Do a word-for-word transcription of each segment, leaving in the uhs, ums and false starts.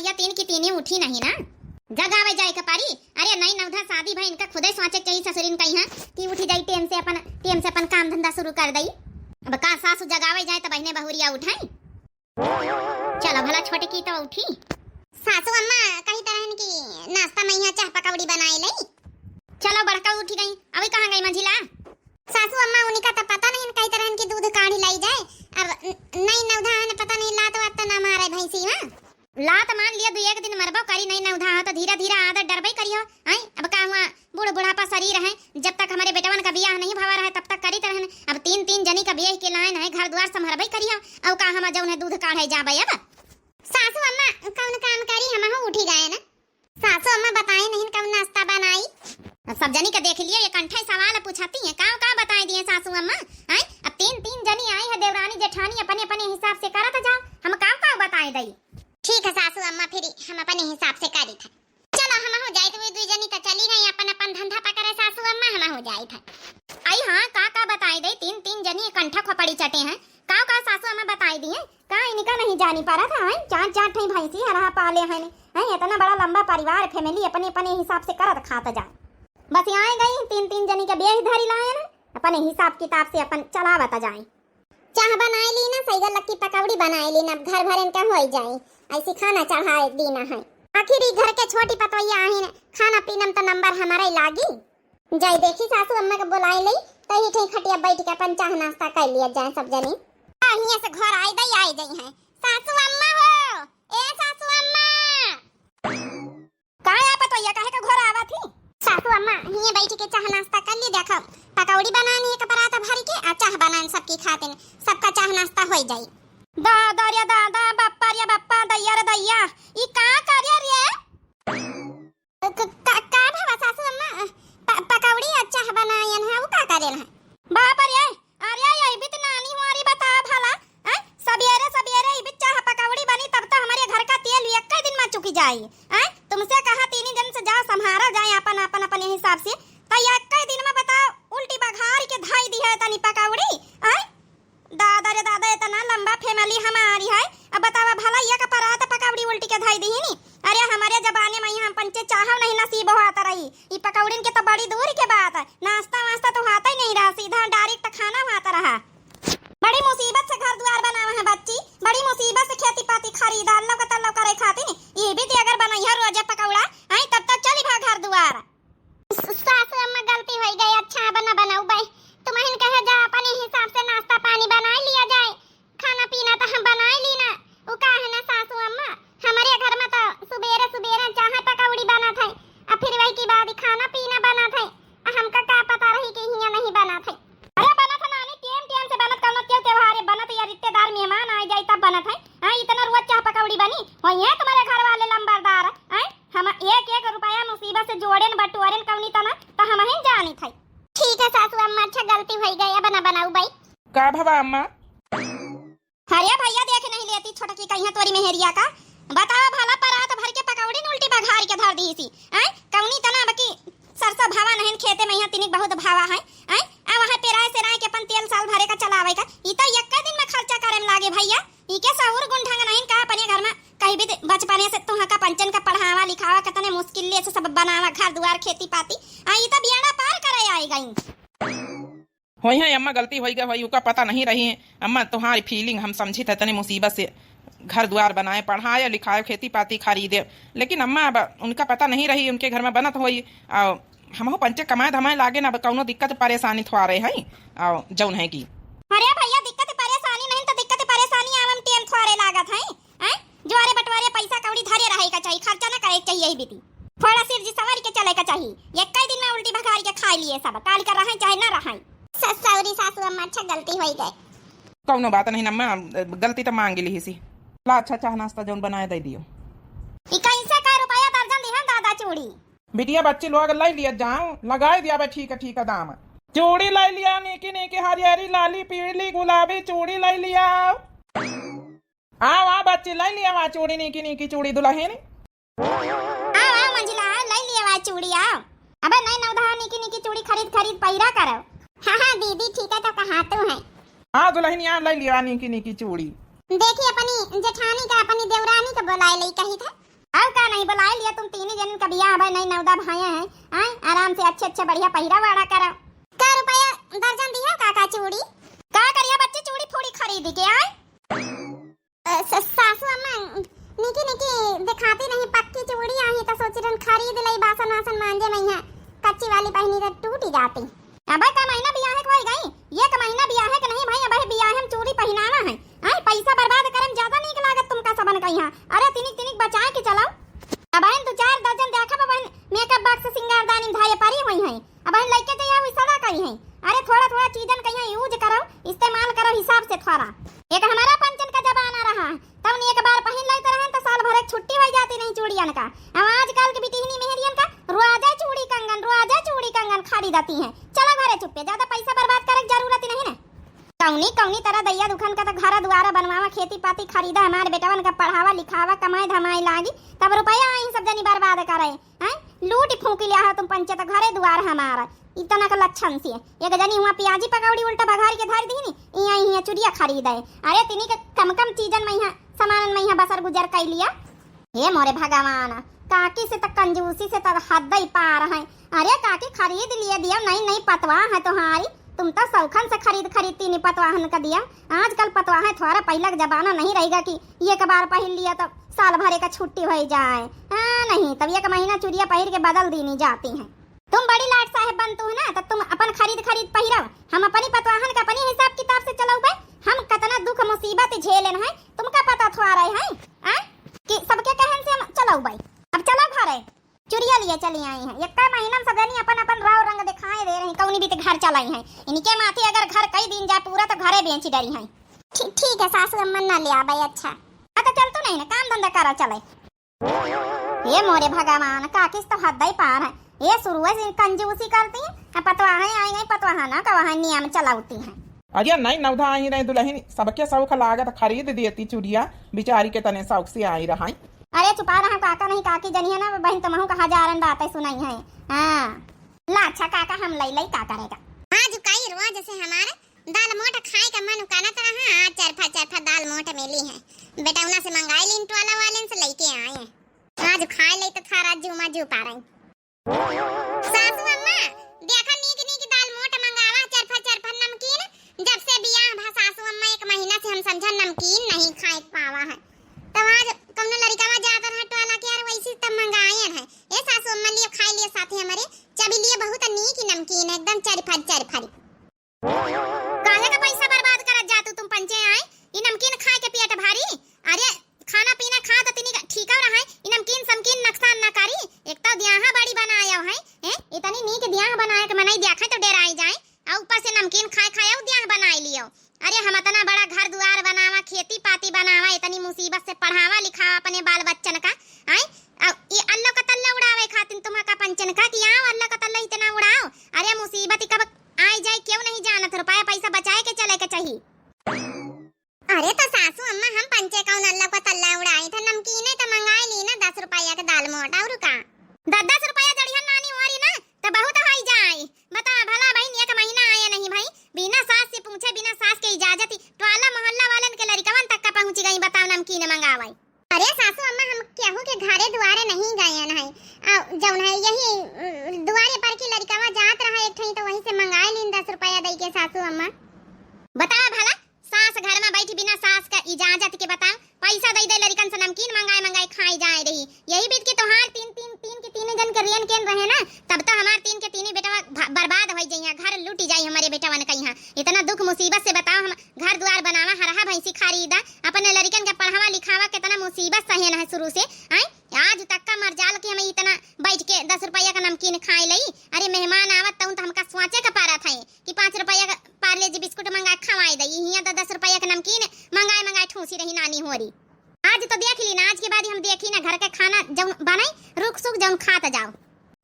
या तीन की तीनी उठी नहीं ना, जगावे जाए के पारी। अरे नई नवधा शादी भई, इनका खुदे सोचे के चाहिए ससुरिन कहिया कि उठी जाई, टेम से अपन, टेम से अपन काम धंधा शुरू कर दई। अब का सासू जगावे जाए त बहिने बहुरिया उठाई? चलो भला छोटकी तो उठी। सासू अम्मा कही तरहन की नाश्ता में यहाँ चाह पकौड़ी बनाए लई। चलो बड़का उठी गई, अभी कहाँ गई मंझिला? सासू अम्मा उनका तो पता नहीं कई तरहन की दूध काढ़ी लाई जाए। अब न-, नई नवधा है न, पता नहीं लात वात तो ना मारे भैंसी में। लात मार लिया, दू एक दिन मरबो करी, नई नवधा हो तो धीरे धीरे आदत डरबई करियो। आई अब का हुआ, बूढ़ बुढ़ापा शरीर है, जब तक हमरे बेटवन का बियाह नहीं भवा रहे तब तक करित रहन। अब तीन तीन जनी का बियाह के लायन है, घर द्वार संभरबई करियो। अब का हम जौन है दूध काढ़े जाबे अब। सासू अम्मा कौन काम करी, हम हो उठी गए ना। सासू अम्मा बताई नहीं कौन नाश्ता बनाई। अब सब जनी का देख लिया, ये कंठे सवाल पूछती है, काव काव बताई दिए सासू अम्मा। हैं? अब तीन तीन जनी आई है देवरानी जेठानी, अपने अपने हिसाब से करत जाओ, हम काव काव बताई दई। ठीक है सासू अम्मा, फिर हम अपने हिसाब से करी थे। चलो हम हो जाई, तो वे दू जनी तो चली गई अपन अपन धंधा पकड़े सासू अम्मा, हम हो जाई थे। आई हाँ, का का बताई दई, तीन तीन जनी कंठा खोपड़ी चटे हैं, काव काव सासू अम्मा बताई दिए। का इनका नहीं जानी पड़ा था, हैं? चार चार ठई भैंसी हरहा पाले हैं, हैं? इतना बड़ा लंबा परिवार, family अपने अपने हिसाब से करत खात जाए। बस यहाँ गई, तीन तीन जनी के बेह धरी लाए ना, अपने हिसाब किताब से अपन चलावत जाए। चाह बनाए ली ना, सही गलत की पकौड़ी बनाए ली ना, अब घर भरन का होई जाए, ऐसी खाना चढ़ाए दीना है। आखिर ई घर के छोटी पतोहिया आहिन, खाना पीना में तो नंबर हमारा ही लागी। जाई देखी सासू अम्मा के बुलाई लई, तही ठई खटिया बैठ के अपन चाह नाश्ता कर लिया जाए सब जनी। आ, हियां से घर आई दई, आई जाई हैं। सासू अम्मा हो, ए सासू अम्मा। का है पतोहिया, काहे का घर आवा थी? सासू अम्मा, हियां बैठ के चाह नाश्ता कर ली, देखो, पकौड़ी बनानी है कपरात भर के, आ चाह बनान सबकी खातिन, सबका चाह नाश्ता होई जाई। दादा रे दादा, बप्पा रे बप्पा, दैया रे दैया, ई का करे रे? क-, का, का भवा सासू अम्मा? प-, पकौड़ी अच्छा बनायन है, वो का करेल है? बाप रे, अरे यही बीत नानी हुआरी बता भला, हैं? सबेरे सबेरे ई बीत चाह पकौड़ी बनी तब तो हमारे घर का तेल भी एक दिन में चुकी जाई, हैं? तुमसे कहा तीन दिन से जाओ संभारा जाए अपन, अपन अपने हिसाब से, तो एक दिन में बताओ उल्टी बघार के धाई दी है तनी पकौड़ी, हैं? दादा रे दादा, इतना लंबा family हमारी है। अब बतावा भला, ये का परात पकौड़ी उल्टी के धई दीहिनी। अरे, हमारे जमाने में यहाँ पंचे चाहो नहीं नसीब होत रही। ई पकौड़िन के तो बड़ी दूर के बात है, नाश्ता वास्ता तो होता ही नहीं रहा, सीधा direct खाना होत रहा। बड़ी मुसीबत से घर द्वार बनावा है बच्ची, बड़ी मुसीबत से खेती पाती खरीदा, अल्लो का तल्लो करे खातिर। ये भी ते अगर बनैया रोजे पकौड़ा, आई तब तक चली भा घर द्वार। स-, सासू अम्मा, गलती होई गई, अच्छा अब न बनउबे। तुमहिन कहे जा अपने हिसाब से नाश्ता पानी बनाई लिया जाए, खाना पीना तो हम बनाई ली ना। उ का है ना सासू अम्मा, हमरे घर में तो सुबेरे सुबेरे चाहे पकौड़ी बनत है, आ फिर वही के बाद खाना पीना बनत है। आ हमका का पता रही कि हियां नहीं बनत है। अरे बनत है नानी, टेम टेम से बनत, कौनो त्यों त्योहारे बनत या रिश्तेदार मेहमान आ जाए तब बनत है। हाँ, इतना रोज चाह पकौड़ी बनी, वही है तुम्हारे घर वाले लंबरदार, हैं? हम एक एक रुपया मुसीबत से जोड़ेन बटोरेन कौनी तना, त हमहिन जानी थई। ठीक है सासू अम्मा, अच्छा गलती होई गई, अब न बनाउबे। का भवा अम्मा? अरे भैया देख नहीं लेती छोटकी कहिया तोरी मेहरिया का। बतावा भला परात भर के पकौड़ी न उल्टी बघार के धर दीसी। आय, कौनी तना बकी सरसों भावा नहीं खेते में यहाँ तिनिक बहुत भावा है। आय, आ वहाँ पेराए सेराए के अपन तेल साल भरे का चलावे का। ई तो एक दिन में खर्चा करे में लागे भैया। इके सहूर गुण ढंग नहीं का अपने घर में कहीं भी दे-, बचपने से तुहाँ का पंचन का पढ़ावा लिखावा, कितने मुश्किल ले से सब बनावा, घर दुआर, खेती पाती। आ, ई तो बेड़ा पार करे आई गई। होई है अम्मा, गलती होई गई होई, उका पता नहीं रही। अम्मा, तुम्हारी feeling हम समझी थे, इतने मुसीबत से घर दुआर बनाए, पढ़ाए लिखाए, खेती पाती खरीदे, लेकिन अम्मा अब उनका पता नहीं रही, उनके घर में बनत होई। आ, हमहू पंचे कमाए धमाए लागे ना, अब कौनो दिक्कत परेशानी थोड़े है। आ, जौन है कि अरे भैया, दिक्कत परेशानी नहीं तो दिक्कत परेशानी आवे में टेम थोड़े लागत है, हैं? जोरे बटोरे पैसा कौड़ी धरे रहे का चाहिए, खर्चा ना करे के चाहिए यही बीती। थोड़ा सिर जी संवर के चले का चाहिए, एक दिन में उल्टी भगारी के खाई लिए सब, काल का रहे चाहे ना रहे। स-, sorry सासू अम्मा, अच्छा गलती होई गए। कौनो बात नहीं अम्मा, गलती तो मांग ली सी। ला अच्छा चाह नाश्ता जौन बनाए दे दियो। ई कैसे का रुपया दर्जन दिहन दादा चूड़ी? बिटिया बच्ची लोग लै लिया जाओ, लगाए दिया बे ठीक ठीक दाम। चूड़ी लै लिया, नीकी नीकी हरियरी लाली पीली गुलाबी चूड़ी लै लिया। आओ, आओ बच्ची, लै लिया वा चूड़ी, नीकी नीकी चूड़ी दुलहिन। आओ, आओ मंझिला, आओ, लै लिया वा चूड़ी, आओ। अबे नहीं नवधा नीकी नीकी चूड़ी खरीद खरीद पहिरा करो। हाँ, हाँ दीदी, ठीक है तो कहा तू है। हाँ दुलहिन, यहाँ लै लिया नीकी नीकी चूड़ी। देखी अपनी जेठानी का, अपनी देवरानी का बोलाए लई कही था। बुलाए लिया तुम तीनी जन का बियाह भाई, नहीं नवदा भाई है। आए, आराम से अच्छे अच्छे बढ़िया पहिरा वाड़ा करो। का रुपया दर्जन दिया काका चूड़ी? का करिया बच्ची चूड़ी फूड़ी खरीद के आए? अ, स-, सासू अम्मा, निकी निकी दिखाती नहीं, पक्की चूड़ी आही तो सोची रहन खरीद लई, बासन वासन मांजे में है, कच्ची वाली पहनी तो टूटी जाती। अबे का महीना बियाहे के होई गई, ये का महीना बियाहे के नहीं भाई, अबे बियाहे में चूड़ी पहिनावा है। आए, पैसा बर्बाद करे में ज्यादा नीक लागत तुमका सबन का यहाँ। अरे तिनिक तिनिक बचाए के चलो। अबहिन दो चार दर्जन देखब, अबहिन makeup box सिंगारदानी में धाये परी हुई हैं। अबहिन लइके जइया हुई सड़ा करी हैं। अरे थोड़ा थोड़ा चीजन कहिया use करो, इस्तेमाल करो हिसाब से थोड़ा। एक हमारा पंचन का जमाना रहा, तब एक बार पहिन लेते रहन तो साल भर एक छुट्टी हो जाती नहीं चूड़ियन का। अब आजकल के बिटिहनी मेहरियन का रोजे चूड़ी कंगन, रोजे चूड़ी कंगन खरीदती हैं। चलो घरे चुप्पे, ज्यादा पैसा बर्बाद करे के जरूरत नहीं ना। कौनी कौनी तरह दैया दुखन का तो घर दुआरा बनवावा, खेती पाती खरीदा, हमारे बेटवन का पढ़ावा लिखावा, कमाई धमाई लागी, तब रुपया आई सब जनी बर्बाद करे। हैं? लूट फूंक लिया हो तुम पंचे तो घरे दुआर हमारा। इतना का लक्षण से एक जनी हुआ प्याजी पकौड़ी उल्टा बघार के धर दीनी, इहाँ इहाँ चुरिया खरीदे। अरे तिनी के कम कम चीजन में यहाँ सामानन में यहाँ बसर गुजर कर लिया। हे मोरे भगवान, काकी से त कंजूसी से त हद ही पार है। अरे काकी खरीद लिए दियो, नई नई पतवा है तुम्हारी, तुम तो शौखन से खरीद खरीद तीनी पतवाहन का दिया। आजकल पतवाह थोड़ा पहला के जमाना नहीं रहेगा कि एक बार पहिर लिया तो साल भरे का छुट्टी हो जाए। हाँ, नहीं तब एक महीना चुरिया पहिर के बदल दीनी जाती हैं। तुम बड़ी लाट साहेब बनतू है ना, तो तुम अपन खरीद खरीद पहिरब, हम अपनी पतवाहन का अपनी हिसाब किताब से चलौबे। हम कतना दुख मुसीबत झेलेन है, तुमका पता थोड़ा है, हैं? आ? कि सबके कहन से हम चलौबे। अब चलो घरे, चुरिया लिए चली आई हैं। एक महीना में सब जनी अपन अपन राव रंग दिखाए दे रही, कौनी बीत घर चलाई हैं। इनके माथे अगर घर कई दिन जाए पूरा तो घरे बेच डरी हैं। ठी-, ठीक है सासू अम्मा, ना ले आबे। अच्छा, हाँ तो चल तू नहीं ना, काम धंधा करा चले। हे मोरे भगवान, काकी से तो हद ही पार है। ये शुरू से कंजूसी करती है, अब पतवाहें आई गई, पतवाहा ना कवाहा नियम चलावती हैं। अरे नहीं नवधा आई रही दुल्हन, सबके शौक लागत खरीद देती चुरिया, बिचारी के तने शौक से आई रहा। अरे चुपा रहा काका, नहीं काकी जनी है ना बहन, तुमहू का हजारन बातें सुनाई है। हाँ, ला अच्छा काका हम लई लई का करेगा। आज कई रोज से हमारे दाल मोट खाए का मन उकानत रहा, आज चरफा चरफा दाल मोट मिली है। बेटौना से मंगाई लीन, टोला वालेन से लइके आए। आज खाए लई तो थारा जूमा जू पा रही। सासू अम्मा, देखा नीक नीक दाल मोट मंगावा, चरफा चरफा नमकीन। जब से बियाह भा सासू अम्मा एक महीना से हम समझा नमकीन नहीं खाए पावा है। तब आज कौनो लड़िकावा जात रहा टोला के यार वैसी तब मंगायन है। ए सासू अम्मा लिए खाए लिए साथे हमारे चबी लिए बहुत नीक नमकीन एकदम चरफा चरफा। काहे का पैसा बर्बाद करत जातू तुम पंचे आए? ई नमकीन खाए के पेट भारी? अरे खाना पीना खा त तिनी का ठीका रहा है, ई नमकीन समकीन नुकसान ना करी। एक तो द्याहा बड़ी बनायो है, हैं? इतनी नीक द्याह बनाए के मनई देखे तो डेराई जाए, और ऊपर से नमकीन खाए खाए और द्याह बनाए लियो। अरे हम इतना बड़ा घर दुआर बनावा, खेती पाती बनावा, इतनी मुसीबत से पढ़ावा लिखावा अपने बाल बच्चन का, आए? और ये अल्लो का तल्ला उड़ावे खातिर तुम्हारा पंचन का कि आओ अल्लो का तल्ला इतना उड़ाओ। अरे मुसीबत कब आए जाए क्यों नहीं जानत, रुपया पैसा बचाए के चले के चाहिए। अरे तो सासू अम्मा, हम पंचे कौन अल्ला का तल्ला उड़ाई था, नमकीने तो मंगाए ली ना, दस रुपया के दाल मोट, और का? दस दस रुपया जड़िहन नानी हो रही ना, तो बहुत होई जाए। बता भला बहन, एक महीना आया नहीं भाई, बिना सास से पूछे, बिना सास के इजाजत ही टोला मोहल्ला वालन के लड़िकवन तक का पहुँच गई, बताओ नमकीन मंगावे। अरे सासू अम्मा, हम केहू के घरे दुआरे नहीं गयन है। आ, जौन है यही, उम, दुआरे पर की लड़िकवा जात रहा एक ठई, तो वहीं से मंगाए लीन दस रुपया दई के सासू अम्मा। बताओ भला, सास घर में बैठी बिना सास का इजाजत के, बताओ, पैसा दई दे लड़िकन से नमकीन मंगाए मंगाए खाए जाए रही। यही बीत के तोहार तीन, तीन, तीन के तीन जन के रेन केन रहे ना, तब तो हमार तीन के तीन ही बेटवा भ-, बर्बाद हो जाइए, घर लूट जाए हमारे बेटवन का यहाँ। इतना दुख मुसीबत से बताओ, हम घर दुआर बनावा, हरहा भैंसी खरीदा, अपने लड़िकन के पढ़ावा लिखावा, कितना मुसीबत सहे ना है शुरू से। आए, आज तक का मर जाल के हम इतना बैठ के दस रुपया का नमकीन खाए लई। अरे मेहमान आवत तउन तो हमका सोचे का पारत है कि पाँच रुपया का पार्ले जी बिस्कुट मंगा के खवाए दई, हियाँ तो दस रुपया का नमकीन मंगाए मंगाए ठूसी रही नानी होरी। आज तो देख ली ना, आज के बाद हम देखी ना घर के खाना जौन बनाई, रुक सुक जौन खात जाओ।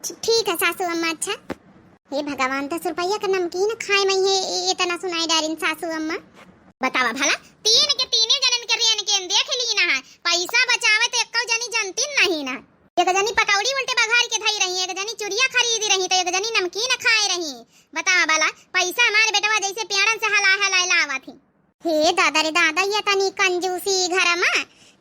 ठी-, ठीक है सासू अम्मा। अच्छा, हे भगवान, दस रुपया का नमकीन खाए में ये, ये इतना सुनाई डारिन सासू अम्मा। बतावा भला, तीन के तीने जनन के रेन केन देख ली ना है, पैसा बचावे तो एक्को जनी जनती नहीं ना। एक जनी पकौड़ी उल्टे बघारी के धई रही, एक जनी चुरिया खरीदी रही, तो एक जनी नमकीन खाए रही। बतावा भला, पैसा हमारे बेटवा जैसे पेड़न से हला हलाए लावा थी। हे दादा रे दादा, ये तनी कंजूसी घर मा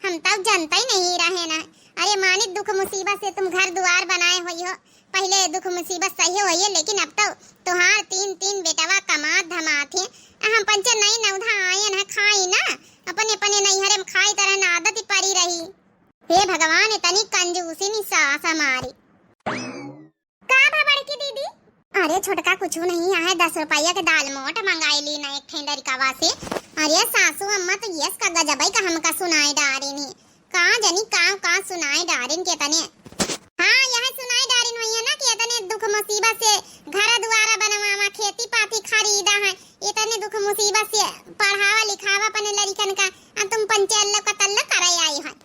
हम तब जनता ही नहीं रहे ना। अरे मानित दुख मुसीबत से तुम घर दुआर बनाए होइहो, पहिले दुख मुसीबत सही होइहे, लेकिन अब तो तुहार तीन तीन बेटवा कमात धमात हैं। आ हम पंचे नई नवधा आयन है, खाई ना, अपने अपने नैहरे में खाई तरह ना आदत ही पड़ी रही। हे भगवान, इतनी कंजूसी नी सास हमारी। का भा बड़की दीदी? अरे छोटका कुछ नहीं, यहाँ दस रुपया के दाल मोट मंगाई ली ना एक ठे लड़िकवा से। अरे सासू अम्मा तो यस का गजबई का हमका सुनाई डारिन ही। का जनी का का सुनाई डारिन के तने। हाँ, यह सुनाई डारिन हुई है ना कि इतने दुख मुसीबत से घर दुआरा बनवावा, खेती पाती खरीदा है, इतने दुख मुसीबत से पढ़ावा लिखावा अपने लड़िकन का, आ तुम पंचे अल्लो का तल्लो करे आई है।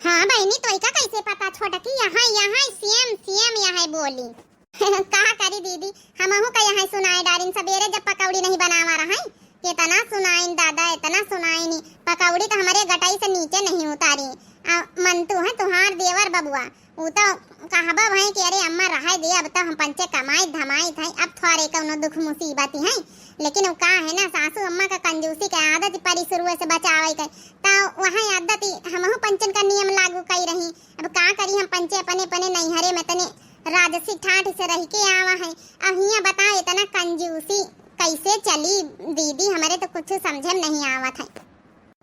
हाँ बहिनी, तोइका कैसे पता छोटकी? यहाँ, यहाँ सेम, सेम यहाँ बोली। का करी दीदी, हमहू का यहाँ सुनाए डारिन, सबेरे जब पकौड़ी नहीं बनावा रहा है, इतना सुनाइन दादा, इतना सुनाइन, पकौड़ी तो हमरे गटाई से नीचे नहीं उतारी। आ, मन तू है, तुहार देवर बबुआ, ऊ तो कहबा भाई कि अरे अम्मा रहाई दे, अब तो हम पंचे कमाई धमाई थे, अब थोड़े कौनो दुख मुसीबत है। लेकिन वो का है ना, सासू अम्मा का कंजूसी के आदत परी शुरू से बचावे के, तो वहाँ आदत ही हमहू पंचन का नियम लागू कई रही। अब का करी, हम पंचे अपने अपने नैहरे में तने राजसी ठाठ से रह के आवा है, अब हियाँ बताओ इतना कंजूसी कैसे चली दीदी, हमरे तो कुछ समझे में नहीं आवत है।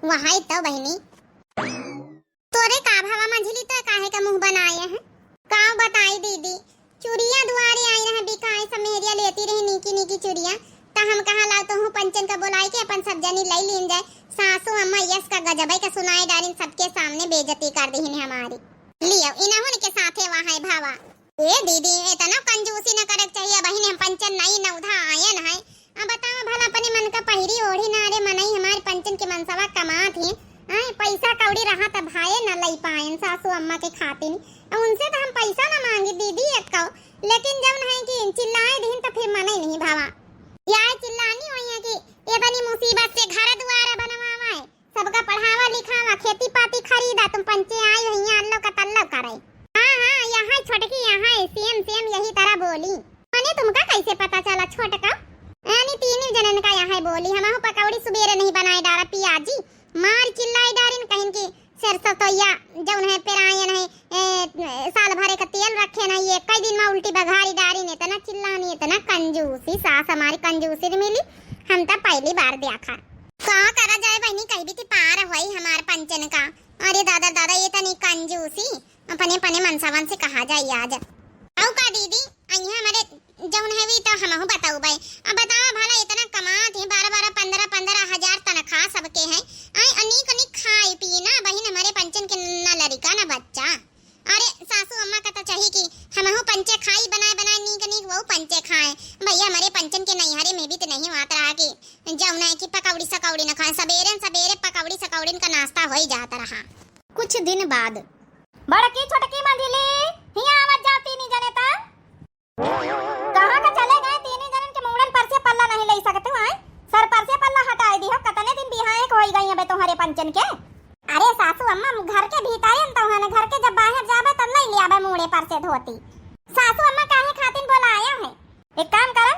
वहाई तो बहिनी। तोरे का भवा मंझली, तो काहे का मुँह बनाए है? का बताई दीदी, चुरिया दुआरे आई रहे बिकाए, सब मेहरिया लेती रही नीकी नीकी चुरिया, त हम कहा लाओ तोहू पंचन का बोलाई के अपन सब जनी लई लीन जाए। सासू अम्मा यस का गजबई का सुनाए डारिन, सबके सामने बेइज्जती कर दीहिन हमारी। लियो इनहुन के साथे वहाँ है भावा। ए दीदी, इतना कंजूसी न करे के चाहिए, बहिन हम पंचन नई नवधा आयन है। अब बताओ भला अपने मन का पहिरी ओढ़ी ना रे मनई, हमारे पंचन के मनसवा कमात ही। आए पैसा कौड़ी रहा त भाए न लई पायन सासू अम्मा के खातिन। अब उनसे तो हम पैसा ना मांगी दीदी एक कौ, लेकिन जब नहीं कि चिल्लाए दीन तो फिर मनई नहीं भावा। या चिल्लानी हुई है कि इतनी मुसीबत से घर दुआरा बनवावा है, सबका पढ़ावा लिखावा, खेती पाती खरीदा, तुम पंचे आई भैया अल्लो का तल्लो करे। हाँ हाँ, यहाँ छोटकी यहाँ है, सेम सेम यही तरह बोली। मने तुमका कैसे पता चला छोटका? यानी तीनों जनन का यहाँ बोली, हमहू पकौड़ी सुबेरे नहीं बनाए डारा पियाजी, मार चिल्लाई डारिन कहिन की सरसों तो या जौन है पेरायन है, ए, साल भरे का तेल रखे ना, ये कई दिन में उल्टी बघारी डारिन, इतना चिल्लानी, इतना कंजूसी, सास हमारी कंजूसी मिली, हम तो पहली बार देखा। का करा जाए बहिनी, कहीं भी ती पार होई हमार पंचन का। अरे दादा दादा, ये तनी कंजूसी, अपने अपने मनसवन से कहा जाए आज। आऊ का दीदी, अइहे हमरे जौन है वी तो हमहू बताऊ बे। अब बतावा भला, इतना कमात है, बारह बारह पन्द्रह पन्द्रह हजार तनख्वाह सबके है। आई अनीक अनीक खाई पी ना बहिन, हमरे पंचन के ना लड़िका ना बच्चा। अरे सासू अम्मा का तो चाही कि हमहू पंचे खाई, बनाए बनाए नीक नीक वो पंचे खाए। भैया हमरे पंचन के नैहरे में भी तो नहीं बात रहा कि जौन है कि पकौड़ी सकौड़ी न खाए, सबेरे सबेरे पकौड़ी सकौड़ीन का नाश्ता हो ही जात रहा। कुछ दिन बाद। बड़की छोटकी मंझली, हियाँ आवत जाओ तीनी जने ता। कहाँ का चले गए तीनी जनन के मूड़न पर से पल्ला नहीं ले सकते हो, आए? सर पर से पल्ला हटाए दी हो, कतने दिन बिहाए के होई गई अबे तुम्हारे पंचन के। अरे सासू अम्मा, हम घर के भीतर हैं तो हने, घर के जब बाहर जाबे तब ले लियाबे मूड़े पर से धोती। सासू अम्मा काहे खातिन बोलाया है? एक काम करा,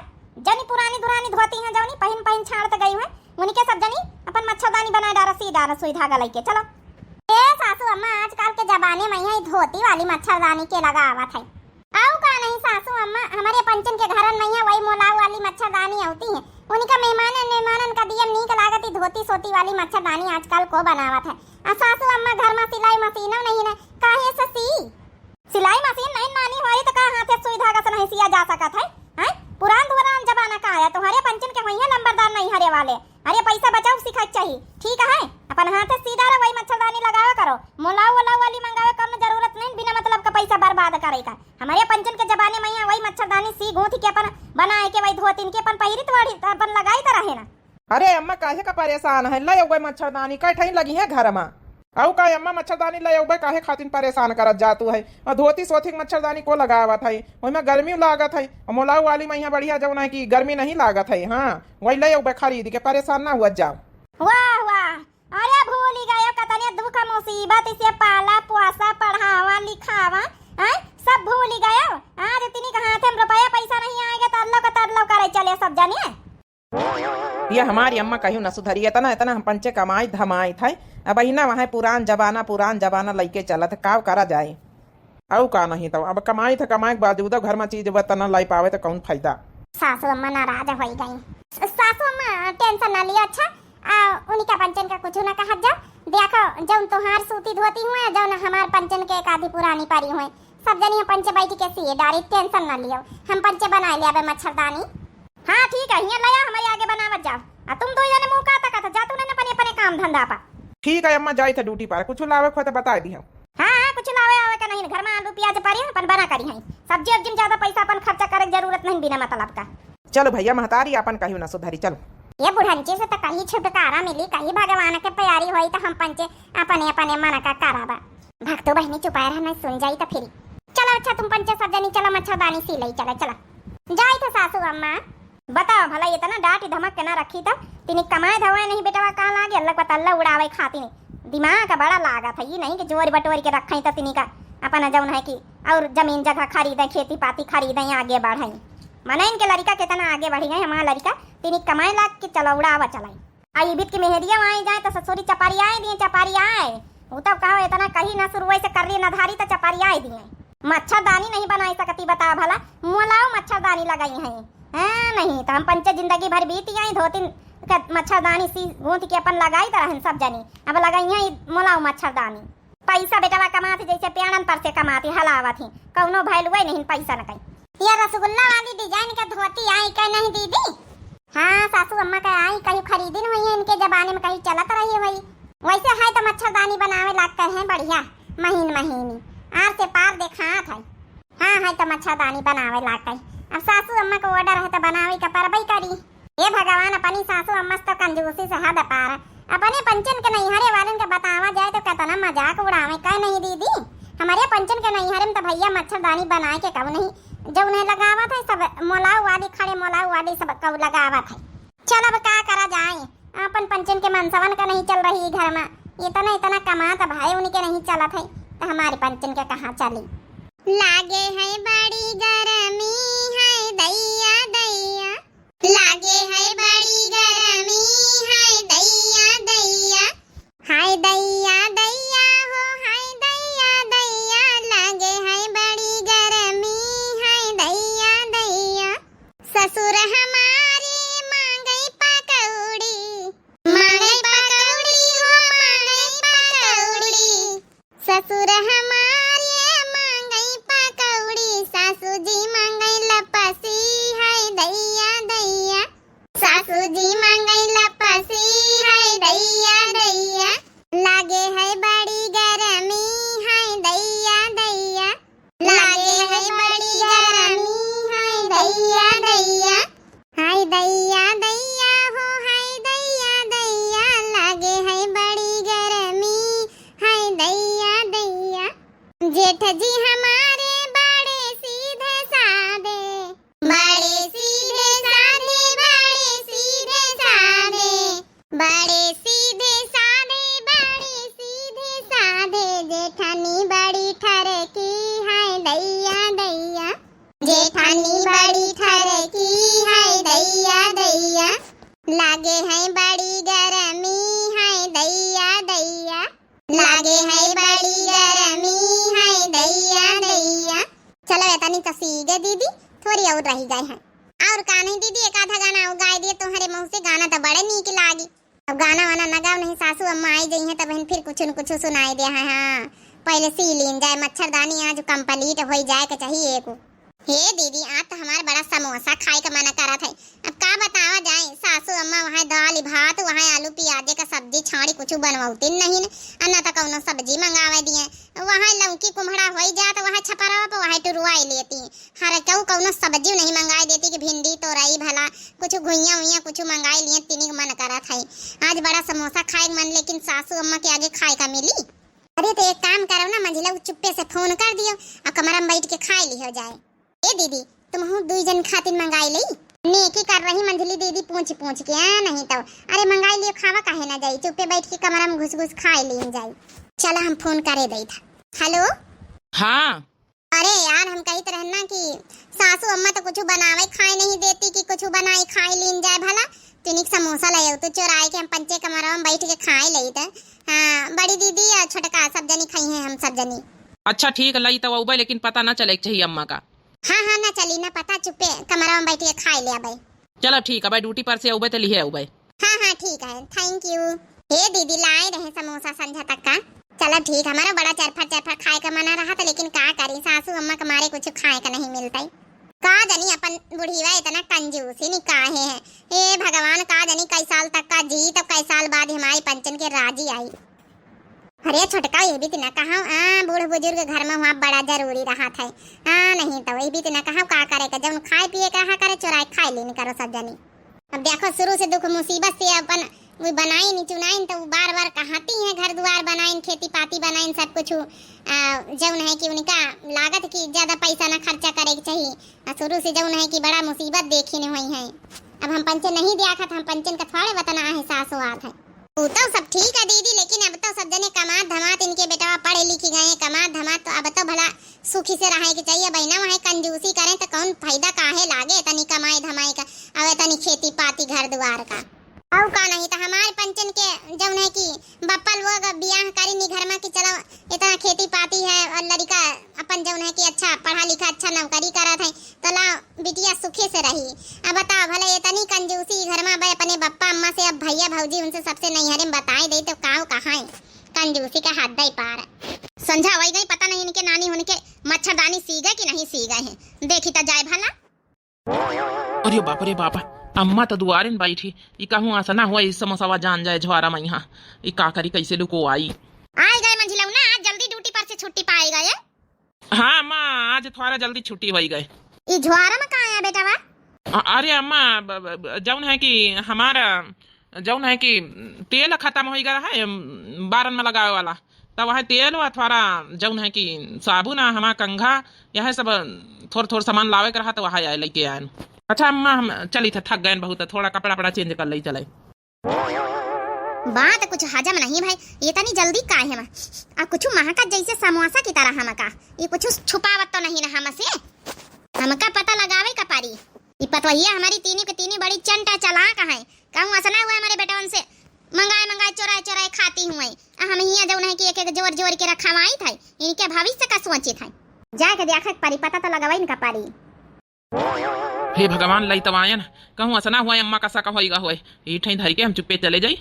जनी पुरानी दुरानी धोती हैं जौनी पहिन पहिन छाड़त गई हैं, उनके सब जनी अपन मच्छरदानी बनाए डारा, सी डारा सुई धागा लइके चलो। ए सासू अम्मा, आजकल के जमाने में यही धोती वाली मच्छरदानी के लगावत है। आऊ का नहीं सासू अम्मा, हमरे पंचन के घरन में यहाँ वही मोलाऊ वाली मच्छरदानी आवती है, उनका मेहमानन मेहमानन का दियम नीक लागत ही धोती सोती वाली मच्छरदानी आजकल को बनावत है। आ सासू अम्मा घर में सिलाई मशीनो नहीं है, काहे से सी? सिलाई मशीन नहीं नानी होई तो का हाथे सुई धागा से नहीं सिया जा सकत है? हैं? पुरान धुरान जमाना का है, तुम्हारे पंचन के होइहे लंबरदार नैहरे वाले। अरे पैसा बचाओ सीखा के चाहिए, ठीक है? अपन हाथे सी डारा वही मच्छरदानी लगावा करो, मोलाऊ वोलाऊ वाली मंगावे कौनो जरूरत नहीं, बिना मतलब का पैसा बर्बाद करे का। हमारे पंचन के जमाने में यहाँ वही मच्छरदानी सी गूंथ के अपन बनाए के वही धोतिन के अपन पहिरित वाली अपन लगाई तो रहे ना। अरे अम्मा, काहे का परेशान है? ले अउबे मच्छरदानी, कई ठइन लगी है घर मा। अउ का अम्मा, मच्छरदानी ले अउबे, काहे खातिन परेशान करत जातू है? अउ धोती सोथी के मच्छरदानी को लगावत है? ओहिमा गर्मी लागत है। अउ मोलाऊ वाली में यहाँ बढ़िया जौन है कि गर्मी नहीं लागत है। हाँ, वही ले अउबे खरीद के, परेशान ना हुआ जाओ। वाह, वाह, अरे भूली गयो कतने दुख मुसीबत से पाला पोसा, पढ़ावा, लिखावा, हैं? सब भूली गयो। आज इतनी के हाथे में रुपया पैसा नहीं आएगा, तरलो का तरलो करे चले सब जने। ये हमारी अम्मा कहियो न सुधरी, इतना, इतना हम पंचे कमाई धमाई थे, अब बहिना वहाँ पुरान जमाना, पुरान जमाना लइके चलत, काव करा जाए। अउ का नहीं तो, अब कमाई त कमाई के बावजूद घर में चीज बत न लाई पावे त कौन फायदा? सासू अम्मा नाराज होइ गई। सासू अम्मा tension ना लियो, अच्छा, आ, उनका पंचन का कुछ ना कहत जाओ। देखो, जौन तोहार सूती धोती हुए, जौन हमार पंचन के एक आधी पुरानी परी हुए, सब जनी हम पंचे बैठ के सिए डारी, tension ना लियो, हम पंचे बनाए ले आबे मच्छरदानी। हाँ ठीक है, हियाँ ले आ, हमारे आगे बनावत जाओ। आ तुम दो जने मुँह का तकत, जा तू नहीं अपने, अपने काम धंधा पा। ठीक है अम्मा, जाई थे duty पर, कुछ लावे खोए तो बताए दी हम। हाँ, हाँ, कुछ लावे आवे का नहीं, घर में आलू प्याज पड़ी, अपन बना करी हैं। सब्जी उब्जी में ज्यादा पैसा अपन खर्चा करे के जरूरत नहीं बिना मतलब का। चलो भैया, महतारी अपन कहियो ना सुधरी, चलो। ये बुढ़ंची से तो कहीं छुटकारा मिली, कहीं भगवान के प्यारी होई तो हम पंचे अपने अपने मन का कराबा। भक्तो बहिनी चुपाए रह, नहीं सुन जाई तो फिर। चलो अच्छा तुम पंचे सब जनी चलो मच्छरदानी सी लई, चलो, चलो। जाई थे सासू अम्मा। बताओ भला, इतना डांट धमक के ना रखी त तिनी कमाए धवाए नहीं बेटवा का लागे, अल्लाह को तल्ला उड़ावे खातिर। दिमाग का बड़ा लागत है, ये नहीं कि जोर बटोर के रखें त तिनी का अपन जौन है कि और जमीन जगह खरीदें, खेती पाती खरीदें, आगे बढ़ें। मने इनके लड़का कितना आगे बढ़ी गए, हमारा लड़का तिनी कमाए लाग के चलो उड़ावा चलाई। आ इबित की मेहरिया आई जाए त ससुरी चपरियाए दिए, चपरियाए। उ तब कहो इतना कही ना शुरुए से कर ली ना धारी त चपरियाए दिए। मच्छरदानी नहीं बनाई सकती, बता भला, मोलाओ मच्छरदानी लगाई हैं। हाँ, नहीं त हम पंचे जिंदगी भर बीत आई, धोतिन के मच्छरदानी सी गूंथ के अपन लगाई त रहन सब जनी। अब लगाई हैं मोलाओ मच्छरदानी। पैसा बेटवा कमात जैसे पेड़न पर से कमाती हलावत ही, कौनो value नहीं पैसा न कहीं। ये रसगुल्ला वाली design के धोती आई के नहीं दीदी? हाँ सासू अम्मा के आई, कहीं खरीदिन हुई है, इनके जमाने में कहीं चलत रही हुई। वैसे है तो मच्छरदानी बनावे लाग कर हैं बढ़िया, महीन महीनी, आर से पार देखात है। हाँ है तो मच्छरदानी बनावे लाग कर। अब सासू अम्मा को order है तो बनावे का परबई करी। हे भगवान, अपनी सासू अम्मा से तो कंजूसी से हद पार। अपने पंचन के नैहरे वालन के बतावा जाए तो कितना मजाक उड़ावे, कहे नहीं दीदी, हमारे पंचन के नैहरे में तो भैया मच्छरदानी बनाए के कहू नहीं, जो उन्हें लगावत है सब मोलाऊ वाली, खड़े मोलाऊ वाली सब कहू लगावत है। चल अब का करा जाए, अपन पंचन के मनसवन का नहीं चल रही घर में, इतना इतना कमात भाई उनके नहीं चलत है, तो हमारे पंचन के कहाँ चली? लागे है बड़ी गरमी है दैया दैया, लागे है बड़ी गरमी, हाय दैया दैया। हाय दैया दैया हो, हाय दैया दैया, लागे है बड़ी गरमी, हाय दैया दैया। ससुर हमारे मांगई पकौड़ी, मांगई पकौड़ी हो, मांगई पकौड़ी। ससुर हमारे मांगई पकौड़ी, सासू जी मांगई लपसी, हाय दैया दैया। सासू जी मांगई लपसी, हाय दैया दैया। लागे है बड़ी गरमी, हाय दैया दैया। लागे है बड़ी गरमी, हाय दैया दैया। हाय दैया दैया हो, हाय दैया दैया, लागे है बड़ी गरमी, हाय दैया दैया। जेठ जी हमारे बड़े सीधे साधे, बड़े सीधे साधे, बड़े सीधे साधे, बड़े सीधे साधे, बड़े सीधे साधे, जेठानी बड़ी ठरकी, हाय दैया दैया। जेठानी बड़ी ठरकी, हाय दैया दैया। लागे है बड़ी गरमी, हाय दैया दैया। लागे है बड़ी गरमी, हाय दैया दैया। चलो, एतनी तो सीगे दीदी, थोड़ी और रही गए हैं। और का नहीं दीदी, एक आधा गाना और गाए दिए तोहरे मुँह से, गाना तो बड़े नीक लागी। अब गाना वाना न गाओ, नहीं सासू अम्मा आई जइहें, तब फिर कुछ न कुछ सुनाई दे। हाँ, हाँ, पहले सी लीन जाए, मच्छरदानी आज complete होई जाए के चाहिए एको। हे दीदी, आज तो हमार बड़ा समोसा खाए का मन करत है। अब का बतावा जाए, सासू अम्मा वहाँ दाल भात, वहाँ आलू प्याजे का सब्जी छाड़ी कुछ बनवतिन नहीं, आ ना तो कौनो सब्जी मंगावे दिए। वहाँ लौकी कुम्हड़ा होई जात, वहाँ छपरवा पर वहाँ टुरवाई लेती। हर केहू कौनो सब्जी नहीं मंगाई देती कि भिंडी, तोरई भला, कुछ घुइयाँ उइयाँ कुछ मंगाई लिए, तिनिक मन करत है। आज बड़ा समोसा खाए के मन, लेकिन सासू अम्मा के आगे खाए का मिली। अरे तो एक काम करो ना मंझिला, उ चुप्पे से फोन कर दियो और कमरा में बैठ के खाए लिहो जाए। ए दीदी, तुमहू दुई जन खातिर मंगाई लई। नेकी कर रही मंझली दीदी पूछ पूछ के, आ नहीं तो। अरे मंगाई लियो, खावा काहे ना जाई, चुप्पे बैठ के कमरा में घुस घुस खाए लीन जाई। चला हम फोन करे दई था। हेलो। हाँ। अरे यार, हम कहित रहन ना कि सासू अम्मा तो कुछ बनावे खाए नहीं देती कि कुछ बनाई खाए लीन जाए भला, तिनिक समोसा लयउ, तो चोराइ के हम पंचे कमरवा में बैठ के खाए लेइत। हाँ, बड़ी दीदी अउ छोटका सब जनी खइहैं, हम सब जनी। अच्छा ठीक, लई तउ अउबे, लेकिन पता न चले के चाहिए अम्मा का। हाँ, हाँ, न चली, न पता, चुप्पे कमरवा में बैठ के खाए लेबे। चलो ठीक है, अबे ड्यूटी पर से अउबे तो लिहे अउबे। हाँ, हाँ, ठीक है, thank you। हे दीदी, लाए रहे समोसा संझा तक का। चलो ठीक, हमारा बड़ा चरफर चरफर खाए का मना रहत है, लेकिन का करी, सासू अम्मा के मारे कुछ खाए का नहीं मिलता है। का जानी अपन बुढ़िया इतना कंजूसी नी काहे है। हे भगवान, का जानी कई साल तक का जी, तब कई साल बाद हमारे पंचन के राजी आई। अरे छोटका, ये भी तो न कहा, आ, बूढ़ बुजुर्ग घर में हुआ बड़ा जरूरी रहत है। आ, नहीं तो ये भी तो न कहा, का करे का, जउन खाए पिए का हा करे, चोराए खाए लेन करो सब जनी। अब देखो, शुरू से दुख मुसीबत से अपन उ बनाइन चुनाइन, तो उ बार बार कहती हैं, घर दुआर बनाइन, खेती पाती बनाइन, सब कुछ। आ, जउन है कि उनका लागत कि ज्यादा पैसा ना खर्चा करे के चाहिए। आ, शुरू से जउन है कि बड़ा मुसीबत देखी न हुई है। अब हम पंचे नहीं दिया खत, हम पंचन का थोड़े वतना है, सास हुआत है। उ तो सब ठीक है दीदी, लेकिन अब तो सब जने कमात धमात इनके बेटवा पढ़े लिखी गए हैं, कमात धमात, तो अब तो भला सुखी से रहे के चाहिए। बहिना वहाँ कंजूसी करें तो कौन फायदा, काहे लागे तनी कमाई धमाई का, अवे तनी खेती पाती घर दुआर का। अउ का नहीं तो हमारे पंचन के जउन है कि बप्पा लोग बियाह करी नी घर में कि चलो इतना खेती पाती है और लड़का अपन जउन है कि अच्छा पढ़ा लिखा अच्छा नौकरी करत है, तो ला बिटिया सुखी से रही। अब बताओ भले इतनी कंजूसी घर में, अब अपने बप्पा अम्मा से, अब भैया भौजी उनसे सबसे नैहरे में बताए दे तो काव कहाँ है। कंजूसी का हद ही पार। संझा वही गई, पता नहीं इनके नानी उनके मच्छरदानी सीगे कि नहीं सीगे हैं, देखी तो जाए भला। अरे बाप रे बाप, अम्मा तो दुआरे न बैठी, ई कहूँ आसा ना हुआ, ई समोसवा जान जाए झोरा में यहाँ, ई का करी, कैसे लुको आई। आए गए मंझिलऊ ना, आज जल्दी ड्यूटी पर से छुट्टी पाए गए। हाँ अम्मा, आज थोड़ा जल्दी छुट्टी होई गए। ई झोरा में का आया बेटा बा? अ-, अरे अम्मा, ब-, ब-, ब-, जउन है कि हमारा, जउन है कि तेल खत्म होई गया है, अम, बारन में लगावे वाला, तब वह तेल व थोड़ा जउन है कि साबुन आ हमार कंघा, यह सब थोड़ थोड़ सामान लावे के रहा, तो वह आए लेके आए। अच्छा अम्मा, हम चली थे, थक गए बहुत, थोड़ा कपड़ा वपड़ा चेंज कर ले चले। बात कुछ हजम नहीं भाई, इतनी जल्दी काहे में? आ कुछ महका जैसे समोसा की तरह हमका, ये कुछ छुपावत तो नहीं ना हमसे? हमका पता लगावे का पड़ी। ई पतवहिया हमारी तीनी के तीनी बड़ी चंटा चालाक है, कहूँ असना हुआ हमारे बेटवन से मंगाए मंगाए चोराए चोराए खाती हुए। आ हम हियाँ जउन है कि एक एक जोर जोर के रखवाई था, इनके भविष्य का सोची था। जाए के देखा के पड़ी, पता तो लगवाई इनका पड़ी। हे भगवान, लई तवायन, कहूँ असना हुआ अम्मा का सका होइगा होए, ई ठई धरी के हम चुप्पे चले जाई।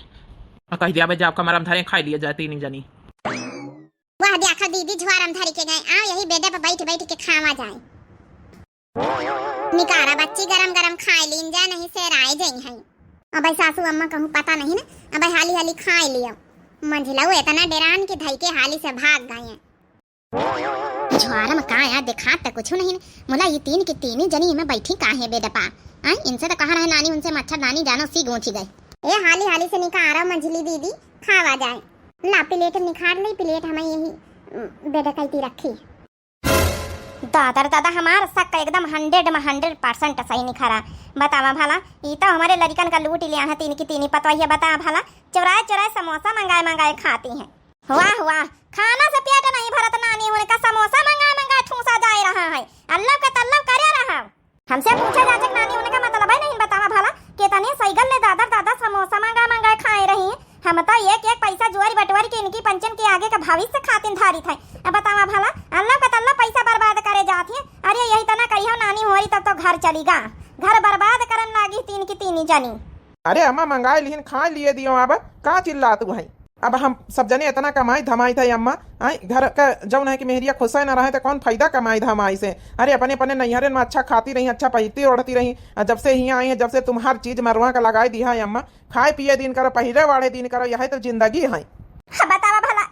आ कह दिया, "बे, जाओ कमरा में धरे, खाई लिए जाए तीनी जनी।" वाह, देखा दीदी, झोरा में धरी के गए, आओ यही बेडे पर बैठ बैठ के खावा जाए। निकारा बच्ची, गरम गरम खाए लीन जाए, नहीं सेराए जाई हैं। अब सासू अम्मा कहूँ पता नहीं ना, अब हाली हाली खाए लियो। मंझिलऊ इतना डेरान के धई के हाली से भाग गए हैं। झोरा में का आया, देखात त कुछ नहीं। मुला ये तीन के तीन जनी में बैठी काहे बेडपा? आय, इनसे तो कहा रहे नानी उनसे मच्छरदानी जानो सी गूंथी गए। ए हाली हाली से निकारा मंझली दीदी, खावा जाए। ला प्लेट निखार ले, प्लेट हमें यही, उम, बेड कैती रखी। दादर दादा, हमार शक एकदम हंड्रेड में हंड्रेड परसेंट सही निखरा। बतावा भला, ई तो हमारे लड़िकन का लूट लिया है तीन की तीनी पतोहिया। बतावा भला, चुराए चुराए समोसा मंगाए मंगाए खाती हैं। वाह, वाह, खाना से पेट नहीं भरत नानी, उनका समोसा मंगाए मंगाए ठूसा जाए रहा है। अल्लव का तल्लव करे रहा। हमसे पूछे जाचक नानी, उनका मतलब ही नहीं बतावा भला, कितने सैगल ले दादर दादा समोसा मंगाए मंगाए खाए रही। हम तो एक एक पैसा जोरी बटोरी के इनकी पंचन के आगे का भविष्य खातिन धारित है। अब बतावा भला, अल्लव का तल्लव पैसा बर्बाद करे जात है। अरे यही तना कहियो नानी होरी तब तो घर चली गा, घर बर्बाद करन लागी तीन की तीनी जनी। अरे अम्मा, मंगाए लिहिन, खा लिए दियो, अब का चिल्लात है? अब हम सब जने इतना कमाई धमाई था अम्मा, आई घर का जौन है कि मेहरिया खुश है ना रहे तो कौन फायदा कमाई धमाई से? अरे अपने अपने नैहरे में अच्छा खाती रही, अच्छा पहिरती ओढ़ती रही, आ जब से हियाँ आई है, जब से तुम हर चीज मरवा के लगाई दिया है अम्मा, खाए पिए दिन करो, पहिले वाले दिन करो, यही तो जिंदगी है। हाँ, बतावा भला,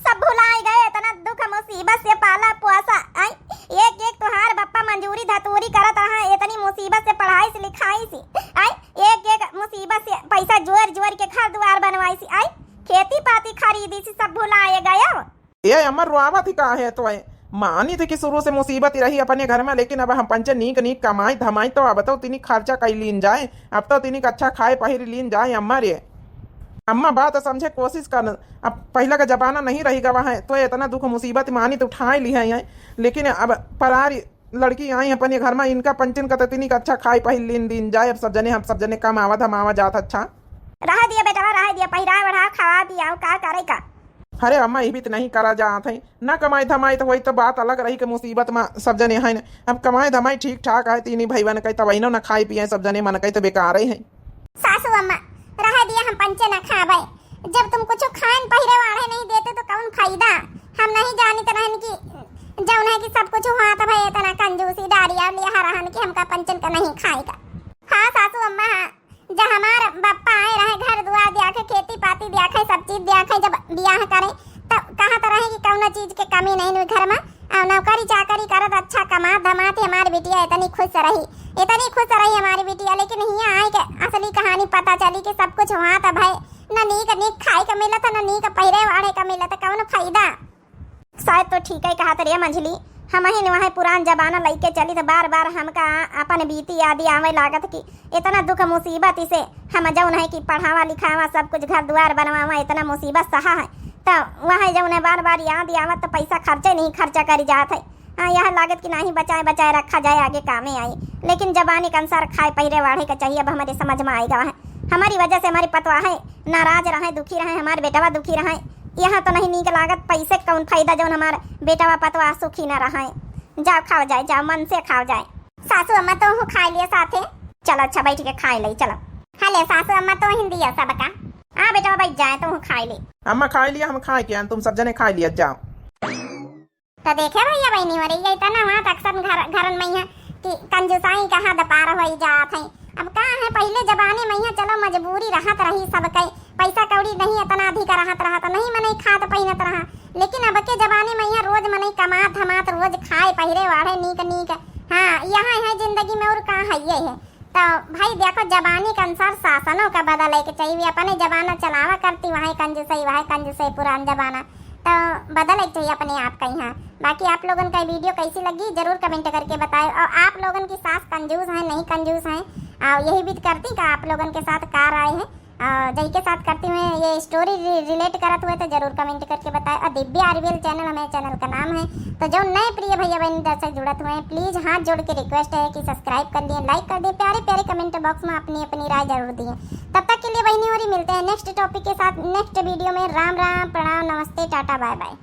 सब भुलाए गए, इतना दुख मुसीबत से पाला पोसा, आई एक एक तुहार बप्पा मंजूरी धतूरी करत रहा, इतनी मुसीबत से पढ़ाई से लिखाई से, आई एक एक मुसीबत से पैसा जोर जोर के घर दुआर बनवाई से, आई खेती पाती खरीदी से, सब भुलाए गयो। ए अमर, रोआवत ही का है तो है? मानी थे कि शुरू से मुसीबत ही रही अपने घर में, लेकिन अब हम पंचे नीक नीक कमाई धमाई तो अब तो तिनी खर्चा कई लीन जाए, अब तो तिनी अच्छा खाए पहिर लीन जाए अम्मा रे। अम्मा बात समझे कोशिश कर, अब पहला का जमाना नहीं रही गवा है तो इतना दुख मुसीबत मानी तो उठाए ली है, लेकिन अब परारी लड़की आई अपने घर मा, इनका पंचन का ततनी का अच्छा खाई पहिर लीन दीन जाए। अब सब जने, हम सब जने कम आवा धमावा जात अच्छा। रह दिया बेटवा, रह दिया, पहिराए ओढ़ाए, खवा पियाओ, का करे का। अरे अम्मा, ई भी त नहीं करा जात है, न कमाई धमाई त वही त बात अलग रही के मुसीबत मा सब जने हैं न। अब कमाई धमाई ठीक ठाक है, तीनी भईवन के त वही न खाई पिए सब जने, मन के त बेकार है। सासू अम्मा, रह दिया, हम पंचे न खाबे। जब तुम कुछ खान पहिरे वाढ़े नहीं देते तो कौन फायदा? हम नहीं जानित रहन कि जौन है कि सब कुछ हुआ त भाई इतना कंजूसी दारी और लिया रहन कि हमका पंचन का नहीं खाएगा। हाँ सासू अम्मा, हाँ, जब हमार बप्पा आए रहे, घर दुआर दिया के, खेती पाती दिया के, सब चीज दिया के, जब बियाह करे, तब कहत रहे कि कौनो चीज के कमी नहीं हुई घर मा, और नौकरी चाकरी करत, अच्छा कमात धमात ही हमारी बिटिया इतनी खुश रही, इतनी खुश रही हमारी बिटिया। लेकिन हियाँ आए के असली कहानी पता चली कि सब कुछ हुआ त भाई, न नीक नीक खाए के मिलत, न नीक पहिरे वाढ़े के मिलत, कौन फायदा? शायद तो ठीक है कहत रे मंझली, हमहिन वह पुरान जमाना लइके चली त बार बार हमका अपन बीती यादी आवे लागत कि इतना दुख मुसीबत इसे हम जौन है कि पढ़ावा लिखावा, सब कुछ घर दुआर बनवावा, इतना मुसीबत सहा है। त वह जौन है बार बार याद आवत त पैसा खर्चे नहीं खर्चा करी जात है। हाँ, यह लागत कि नाही बचाए बचाए रखा जाए, आगे कामे आई। लेकिन जबानी के अनुसार खाए पहिरे वाढ़े के चाहिए, अब हमारे समझ मा आएगा है। हमारी वजह से हमारी पतवा है नाराज रहे, दुखी रहे, हमार बेटवा दुखी रहे। यहाँ तो नहीं नीक लागत, पैसे के कौन फायदा जौन हमार बेटवा पतवा सुखी न रहे। जाओ खाओ जाए, जाओ मन से खाओ जाए। सासू अम्मा तो हूँ खाए लिए साथे। चलो अच्छा बैठ के खाए ले, चलो। हले सासू अम्मा तो हिंदी है सबका। हाँ बेटवा बैठ जाए तो हूँ खाए ले। अम्मा खाए लिया, हम खाए के आन, तुम सब जने खाए लिया, जाओ। तो देखे भैया बहनी हो रही है, इतना हुआ त अक्सर घर, घरन में है कि कंजूसाई का हद पार होई जात है। अब का है, पहिले जमाने में यहाँ चलो मजबूरी रहत रही सबके, पैसा कौड़ी नहीं इतना अधिक रहत रहा तो नहीं मनई खात पहिनत रहा, लेकिन अब के जमाने में यहाँ रोज मनई कमात धमात रोज खाए पहिरे वाढ़े नीक नीक। हाँ, यहाँ है जिंदगी में और का है, ये है। तो भाई देखो, जबानी के अनुसार शासनों का बदले के चाहिए। अपने जमाना चलावा करती, वहाँ कंजूसई, वहाँ कंजूसई, पुरान जमाना। तो बदले के चाहिए अपने आप का यहाँ। बाकी आप लोगन का वीडियो कैसी लगी, जरूर कमेंट करके बताएं। और आप लोगन की सास कंजूस हैं, नहीं कंजूस हैं, और यही भी करती का आप लोगन के साथ का राय है? और जई के साथ करती हुए ये स्टोरी रि-, रिलेट करत हुए तो जरूर कमेंट करके बताएं। और दिव्या आरवीएल चैनल हमारे चैनल का नाम है। तो जो नए प्रिय भैया बहन दर्शक जुड़त हुए हैं, प्लीज हाथ जोड़ के रिक्वेस्ट है कि सब्सक्राइब कर दिए, लाइक कर दिए, प्यारे प्यारे कमेंट बॉक्स में अपनी अपनी राय जरूर दिए। तब तक के लिए बहनी हो रही, मिलते हैं नेक्स्ट टॉपिक के साथ नेक्स्ट वीडियो में। राम राम, प्रणाम, नमस्ते, टाटा, बाय बाय।